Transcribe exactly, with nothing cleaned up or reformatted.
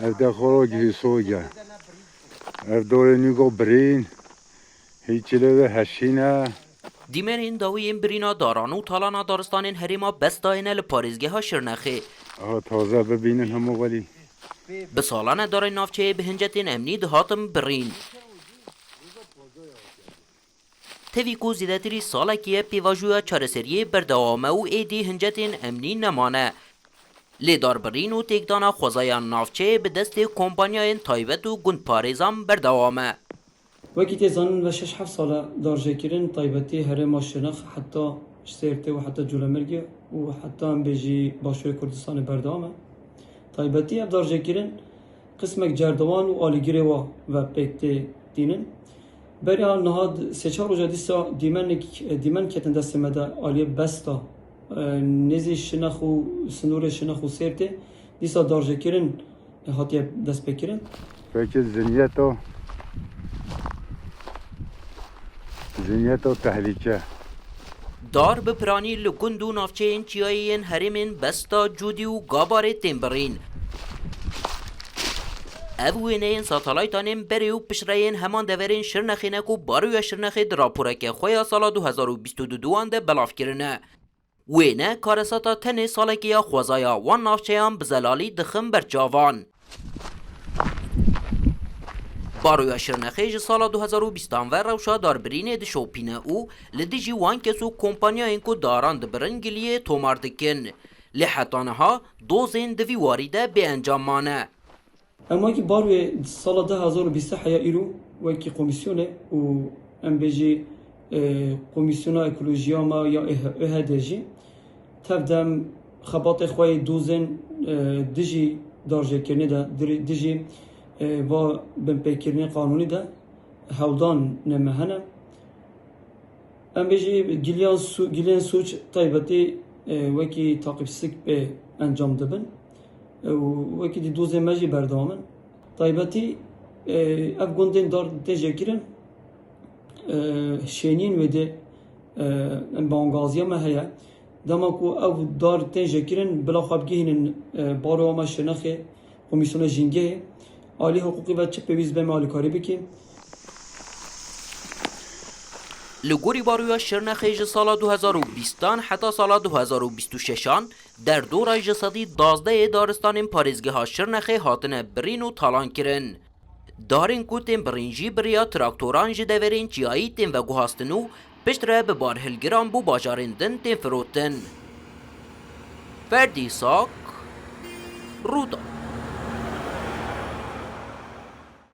Ev de xorok hîsoge. Ev dorê nîgo birîn. Hî çilê ve heşîne. Dîmenên dawiyên birîna daran û talana daristanên herêma Bestayê ne li parêzgeha Şirnexê. Aha, taze bibînin hemû welî. Bi salan e darên navçeyê bi hincetên emnî dihatin birîn. Tevî ku zêdetirî salekî ye pêvajoya çareseriyê berdewam e û êdî hincetên emnî nemane. Lê darbirîn û têkdana xwezaya navçeyê bi destê kompanyayên taybet û gundparêzan berdewam e. Wekî tê zanîn, ve şeş heft sal e darjêkirin taybetî herêma Şirnex heta Sêrtê û heta Colemêrgê û heta em bêjî Başûrê Kurdistanê berdewam e. Taybetî ev darjêkirin qismek cerdewan û alîgirê wa ve pêk tê tînin. Beriya niha d-, sê çar roja dîsa dîmenek, dîmen ketin destê me de aliyê Besta, e, nêzî Şinex û sînorê Şinex û Sêrtê dîsa darjêkirin hatiye destpêkirin. Peki zihniyet o, zihniyet o tehlike. Dar bi piranî li gund û navçeyên çiyayê yên herêmên Besta, Cûdî û Gabarê tên birîn. Ev wêneyên satelaytanên berê û piştreyên heman deverên Şirnexê ne ku Baroya Şirnexê di raporeke xwe ya sala du hezar û bîst û duduan de belav kirine. Wêne karesata tenê salekê ya xwezaya wan navçeyan bi zelalî dixin ber çavan. Baroya Şirnexê ji sala du hezar û bîstan ve rewşa darbirînê dişopîne û li dijî wan kes û kompanyayên ku daran dibirin giliyê tomar dikin. Lê heta niha dozên di vî warî de bêencam mane. Em wekî Baroyê sala du hezar û bîst heya îro wekî komîsyonê û em bêjî, e, Komîsyona Ekolojiya me ya ÖH, ÖHD jî tev de em xebatê xwe yê dozên, e, dijî darjêkirinê de, dirê-, dijî, e, va binpêkirinê qanûnî de hewldan ne me hene. Em bêjî giliyan su-, giliyên sûc taybetî, e, wekî taqîbsik pê encam dibin. E, û wekî dî dozên me jî berdewam in. Taybetî, e, ev gundên dar tê jêkirin, e, şêniyên wê dê, e, em bangaziya me heye. Dema ku ev dar tên jêkirin, bila xwe bigihînin, e, Baroya me Şirnexê, Komîsyona Jîngehê, alî hiqûqî ve çi pêwîst be me alîkarî bikî. Li gorî Baroya Şirnexê ji sala du hezar û bîstan heta sala du hezar û bîst û şeşan, derdora ji sedî dazdehê daristanên parêzgeha Şirnexê hatine birîn û talan kirin. Darên ku tên birîn jî bi riya traktoran ji deverên çiyayî tên veguhastin û piştre bi barhilgiran bo bajarên din tên firotin. Ferdî Sak, Rûdawê.